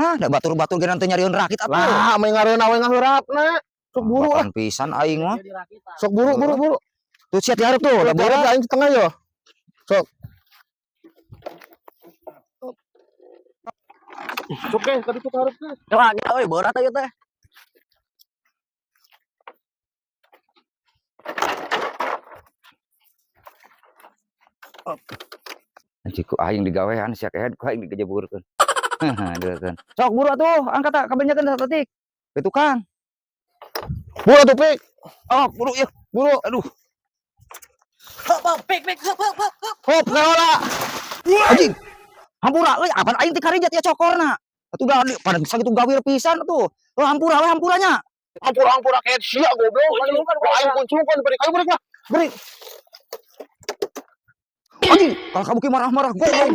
Hah, da batur-batur ge nanti nyariun rakit atuh. Lah, mah ngareunah we ngaheurapna. Sok buru ah. Batan pisan aing mah. Sok buru buru buru. Tuh sia dihareup tuh, da Da berat berat. Aing setengah yo. Sok. Sok eh, tadi tuh hareup teh. Wah, euy berat ieu teh. Anjing ku aing digawean sia kehed ku aing digejeburkeun. Heuh, sok buru atuh, angkat tak kabenyakeun satetik. Ke tukang. Buru tuh, Pik. Oh, buru ieu. Buru. Aduh. Hop, hop, pik, pik, hop, hop, hop. Hop, kaola. Anjing. Hampura euy, apaan aing teh karijat ya cokorna. Atuh da pada sakitu gawir pisan atuh. Oh, hampura we hampuranya. Hampura hampura kayak sia goblok. Aing kuncungkeun beri. Ayo beri lah. Beri. Anjing, kalau kamu ki marah-marah goblok.